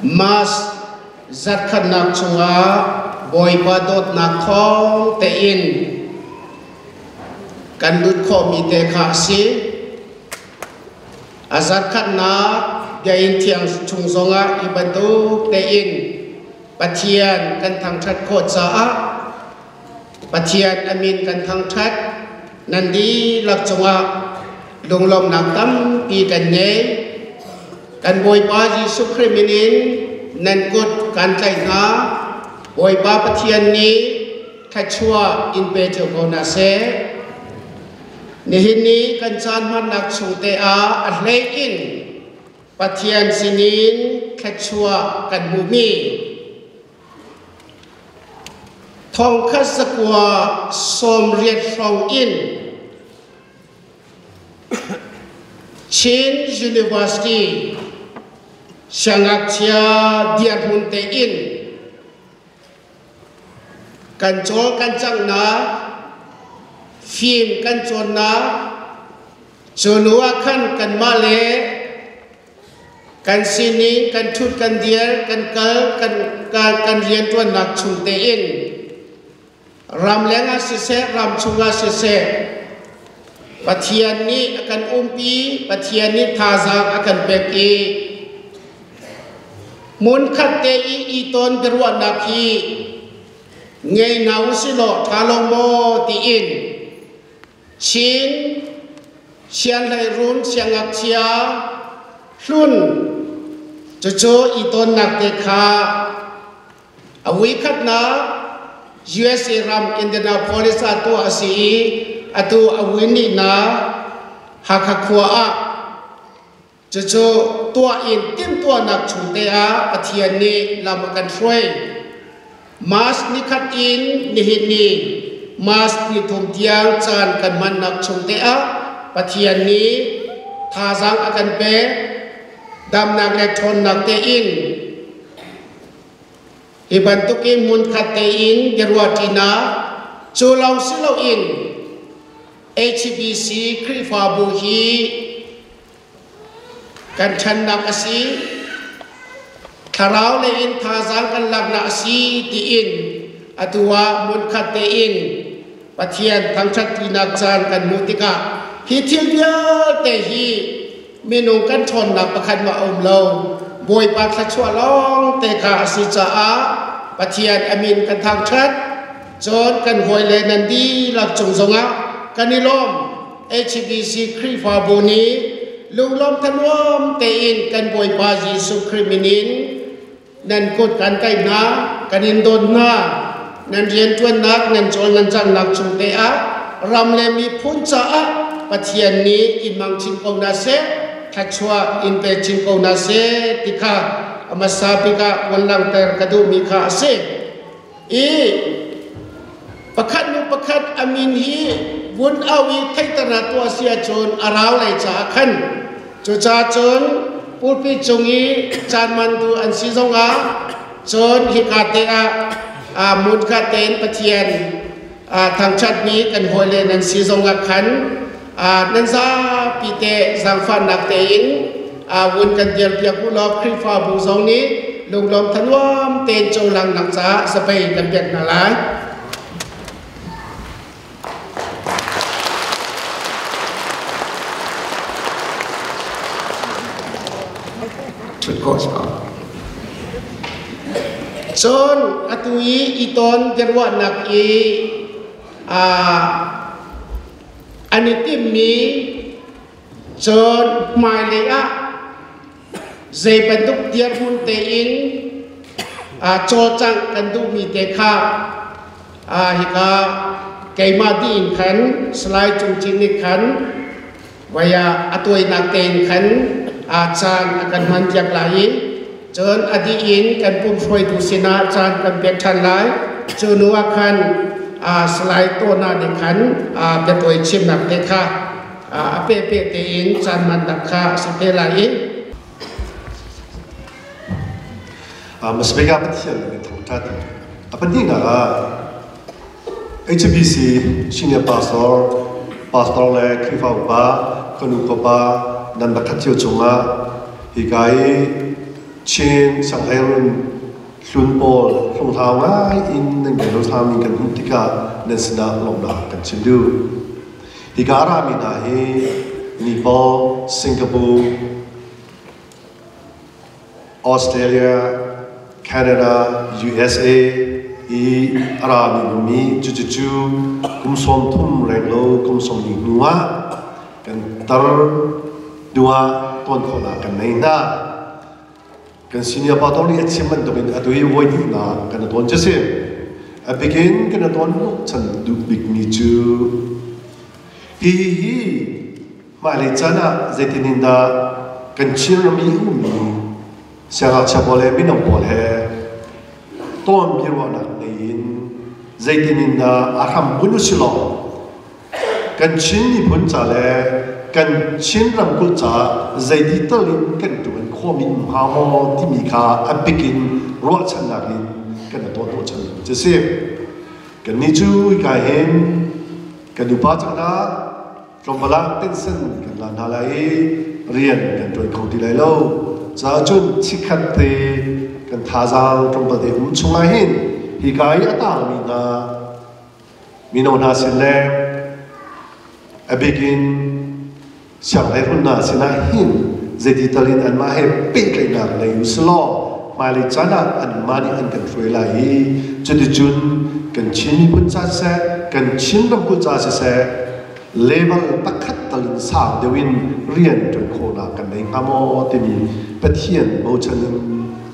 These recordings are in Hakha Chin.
Mass zarhkhatnak chungah Bawipa dawtnak thawng tein kan lut khawhmi te kha a si. A zarhkhatnak biakinn thiang chung zongah hi bantuk tein Pathian kan thangṭhat khawh caah Pathian a min kan thangṭhat. Nan dihlak cungah lunglawmhnak tampi kan ngei. Kan Bawipa Jesuh Khrih min in nan kut kan tlaih hna. Bawipa Pathian nih thluachuah in pe cio ko hna seh. Nihin ni kan caan hmannak chung te ah a hlei in Pathian sinin thluachuah kan hmuhmi 1990 hrawng in Chin University siangngakchia dirhmun tein kan cawl kan canghnak, fim kan cawnnak, cu hnu ah khan kanmah le kan sining, kan ṭhut, kan dir, kan kal, kan rianṭuannak chung tein ramleng ah siseh, ramchung ah siseh, Pathian nih a kan umpi, Pathian nih thazaang a kan pek i hmunkhat te i i ton biaruahnak hi ngei hna usilaw ṭha lo maw tiin Chin sianghleiruun siangngakchia hlun cucu i tonnak te kha a voikhatnak USA ram Indianapolis ah tuah a si i atu a voihnihnak Hakha khua ah Cucu tuah in timhtuahnak chung te ah Pathian nih lam a kan hruai. Mass nikhat in nihin ni Mass nithum tiang caan kan hmannak chung te ah Pathian nih thazaang a kan pek, damnak le ṭhawnnak tein hi bantukin hmunkhat tein biaruahṭinak cu lawng si loin HBC Khrihfabu hi Kan ṭhannak a si, thlarau lei in thazaang kan laknak a si tiin atu ah hmunkhat tein Pathian thangṭhatṭinak caan kan hmuh tikah hi thil vialte hi minung kan ṭhawnnak pakhat mah a um lo. Bawipa thluachuah lawng te kha a si caah Pathian a min kan thangṭhat. Cun kan hawile nan dihlak cung zongah kan i lawm. HBC Khrihfabu nih lunglawm thanuam tein kan Bawipa Jesuh Khrih min in nan kut kan tlaih hna, kan in dawt hna. Nan rianṭuannak, nan cawl nan cangnak chung te ah ram le miphun caah Pathian nih in hmang chin ko hna seh, thluachuah in pe chin ko hna seh ti kha a hmasa bik ah von langhter ka duhmi kha a si. I pakhat hnu pakhat a min hi vun au i theihter ah tuah si ahcun a rau lei caah khan cucaah cun pulpit cung i caan mantu an si zongah cun hika te ah hmunkhat tein Pathian thangṭhatmi kan hawile nan si zongah khan nan zapi te zaangfahnak tein vun kan dirpiak u law Khrihfabu zong nih lunglawm thanuam tein cohlangnak caah zapei kan pek hna lai. Ṭhut khawh si ko. Cun atu i i ton biaruahnak i an i timhmi cun hmailei ah zei bantuk dirhmun tein cawlcangh kan duhmi te kha hika keimah dih in khan Salai Cung Cin nih khan vaya a tuainak tein khan caan a kan hmanpiak lai i cun a dih in kan pum hruaitu sinah caan kan pek ṭhan lai. Cu hnu ah khan Salai Tawna nih khan biatawi chimnak te kha a pehpeh tein caan hmannak kha a si te lai i Masbega Pathian le thangṭhat a pahnihnak ah HBC senior pastor pastor le Khrihfa upa khuanu khuapa nan pakhat cio cungah hika i Chin Sianghleirun hlun pawl hlunghlau ngai in nan kan dothlang kan hmuh tikah nan sinah lawmhnak kan chim duh. Hika a rami hna hi Nepal, Singapore, Australia, Canada, USA i a rami mi cucucu kum 30 renglo kum 40 hnu ah kan tar hnu ah tuan khawhnak kan nei hna. Kan senior pastor nih a chim bantukin atu hi voi hnihnak kan tawn cu si. A bikin kan tawn chan duh bikmi cu hi hi hmailei caan ah zeitin in dah kan Chin ram i ummi siangngakchia pawl he mino pawl he tawn biaruahnak nei in zeitin in dah a hram bunh usilaw Kan Chin miphun ca le kan Chin ramkulh caah zeiti tal in kan ṭuan khawhmi um hnga maw timi kha a bik in ruahchannak in kan i tuah chan cu si. Kannih cu hika hin kan upa cang hna, tlawmpal ah pension kan la hna lai i rian kan ṭuan kho ti lai lo. Caah cun chikkhat te kan thazaang tlawmpal te um chungah hin hika i a tangmi hna Mino hna sin le a bik in sianghleirun hna sinah hin zeiti tal in anmah he pehtlaihnak nei u silaw hmailei caan ah anmah nih an kan hruai lai i cuticun kan Chin miphun ca siseh kan Chin ramkulh ca siseh level pakhat tal in sang deuh in rian ṭuan khawhnak kan nei hnga maw timi Pathian bochan in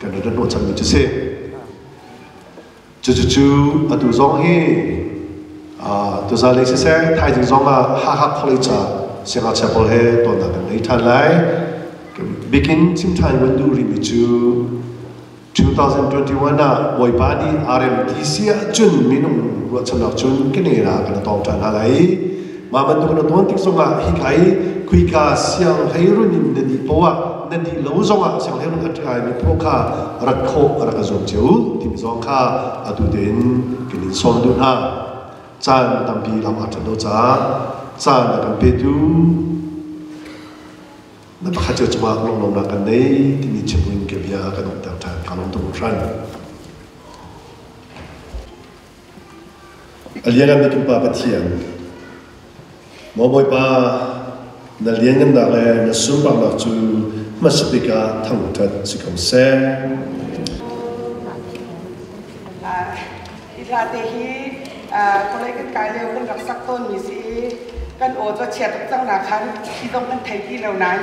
kan rat hnawhchanmi cu si. Cucucu atu zong hi tuzaan lei siseh thaizing zong ah Hakha College ah siangngakchia pawl he tonnak kan ngei ṭhan lai. Bikin chim ṭhan kan duh rihmi cu 2021 ah Bawipa nih RMTC ahcun minung ruahchannak cun kan i ra kan i tong ṭhan hna lai i mah bantuk na tuan tik zongah hika i khuika sianghleirun in na dih poah na dih lo zongah sianghleirun a ṭhaimi poah kha rat khawh a rak ka zuam cio timi zong kha atu tein kan in sawm duh hna. Caan tampi lam a ṭhat lo caah caan a kan petu na pakhat cio cungah lunglawmnak kan nei timi chim in ka bia kan umter ṭhan. Ka lawm tuk hran. A lianngan bik Pa Pathian, Maw Bawipa, na lianngannak le na sunparnak cu hmasa bik ah thangṭhat si ko seh. Hi hla te hi kawlei kan kai lio kan rak sak tawnmi si i kan aw cu a chia tuk cang na khan hi zong kan thei ti lo nain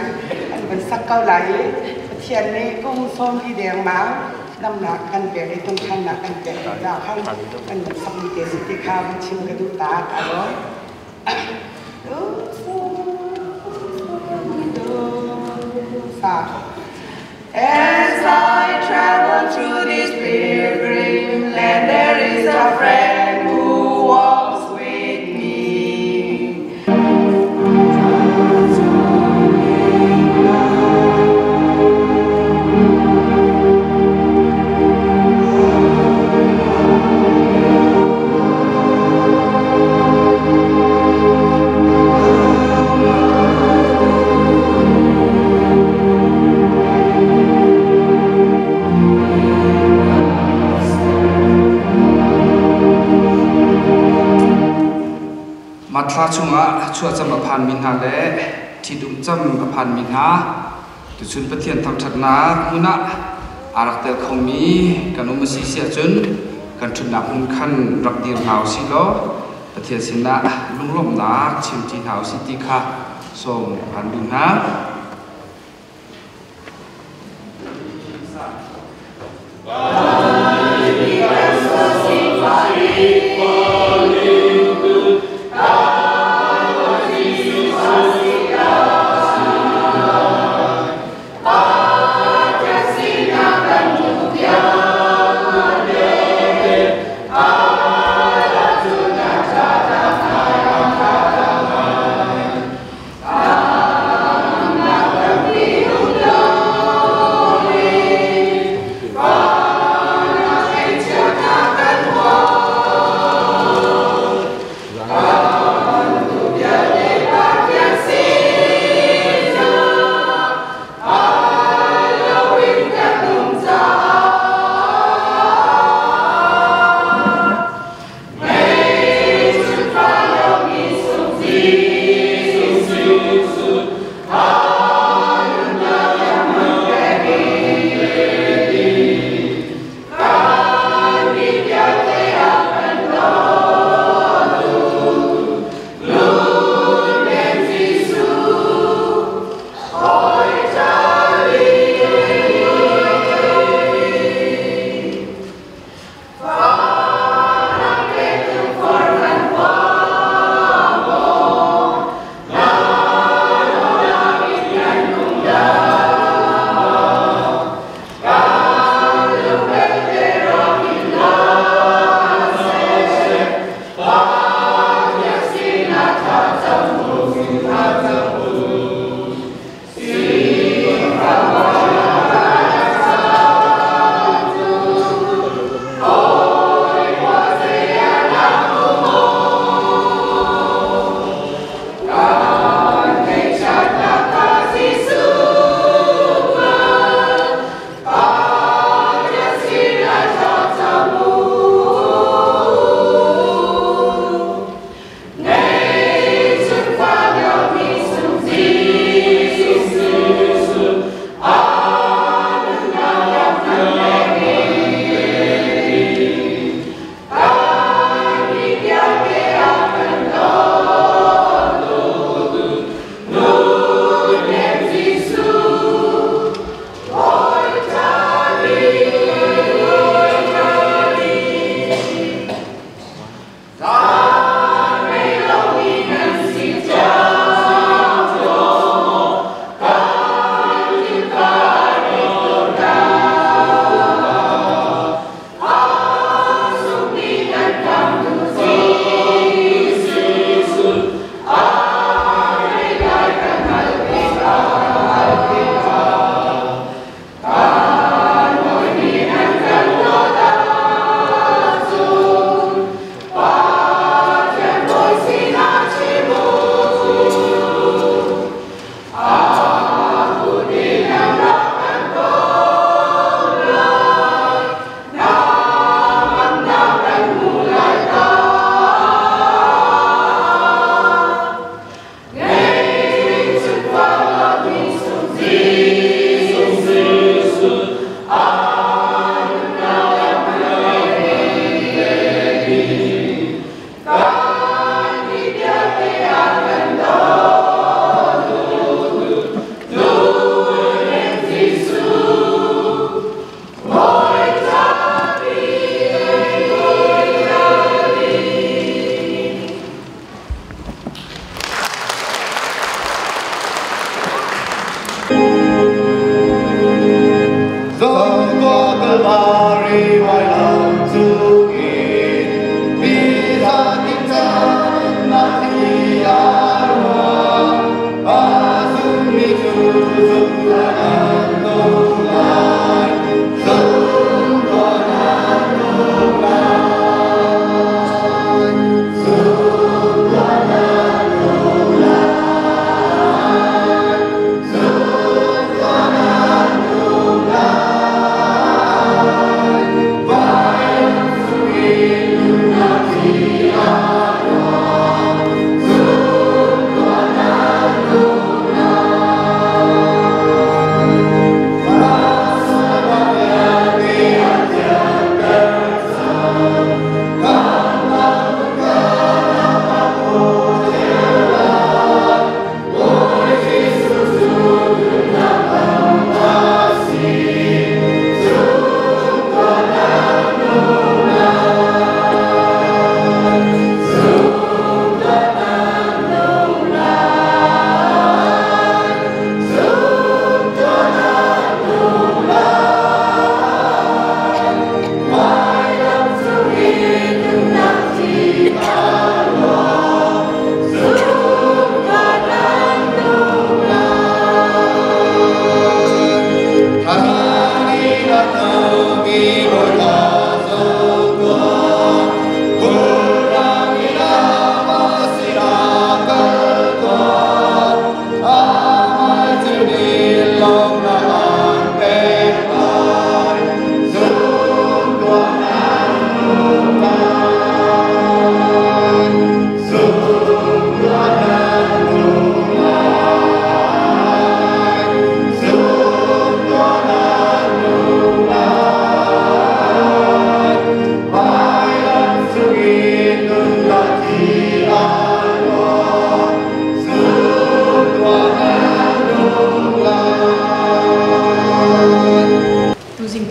an van sak ko lai i Pathian nih kum 40 dengmang damnak kan pek i tungkhannak kan pek caah khan kan sakmi te si ti kha van chim ka duh ta ka lawm. As I travel through this pilgrim land, there is a friend who walks with me. Matthla chungah chuahcam a phanmi hna le ṭhitum cam a phanmi hna tuchun Pathian thangṭhatnak hmun ah aa rak tel khomi kan um a si si ahcun kan ṭhutnak hmun khan rak dir hna usih law Pathian sinah lunglawmhnak chimṭi hna usih ti kha sawm aan duh hna.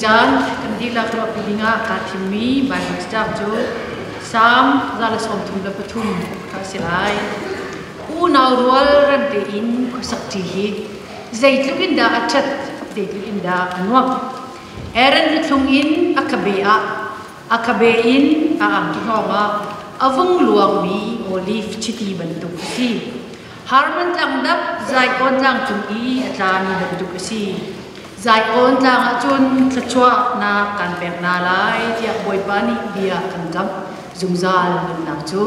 caan kan dihlak ruahpi dingah kaa thimmi Baibal cacang cu Salm 133 kha a si lai. Unau rual rem tein khuasak ṭi hi zeitluk in dah a ṭhat, zeitluk in dah a nuamh. Aaron luthlung in a khabe ah a khabe in a angki hngawng ah a vung luangmi olive chiti bantuk a si. Harmon tlangdap Zion tlang cung i a tlami bantuk a si. Zion tlang ah cun thluachuahnak kan pek hna lai tiah Bawipa nih bia kan kamh zungzal nunnak cu.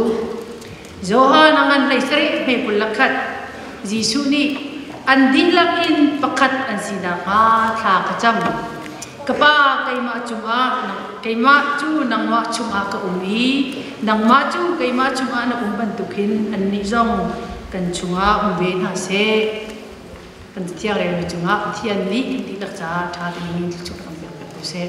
Johan a ngan hlei sarih hme 21 Jesuh nih an dihlak in pakhat an si nakhnga thla ka cam. Ka Pa keimah cungah keimah cu nangmah chungah ka um i nangmah cu keimah chungah na um bantukin annih zong kan chungah um ve hna seh. Kan thiang relmi cungah Pathian nih kan dihlak caah ṭha tein thluachuah kan pek ko seh.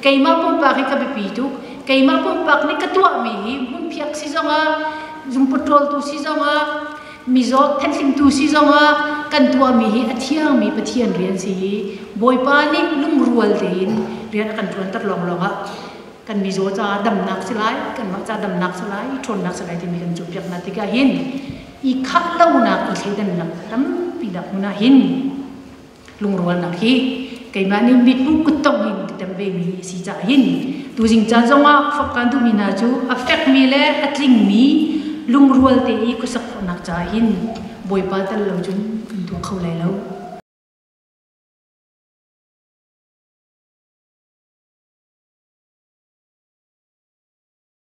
Keimah pumpak hi ka biapi tuk. Keimah pumpak nih ka tuahmi hi hmunphiak si zongah, zungput ṭawltu si zongah, mizaw thenhlimtu si zongah kan tuahmi hi a thiangmi Pathian rian si hi Bawipa nih lungrual tein rian a kan ṭuanter lawnglawng ah kan mizaw caah damnak si lai, kanmah caah damnak si lai, ṭhawnnak si lai timi kan cawnpiak hna tikah hin i khah lonak i thleidannak tampi nak hmun ah hin lungrualnak hi keimah nih mithmuh kuttong in ka tem ve mi si caah hin tuzing caan zongah fak kan duhmi hna cu a fekmi le a tlingmi lungrual te i khuasak khawhnak caah hin Bawipa tel lo cun kan tuah kho lai lo.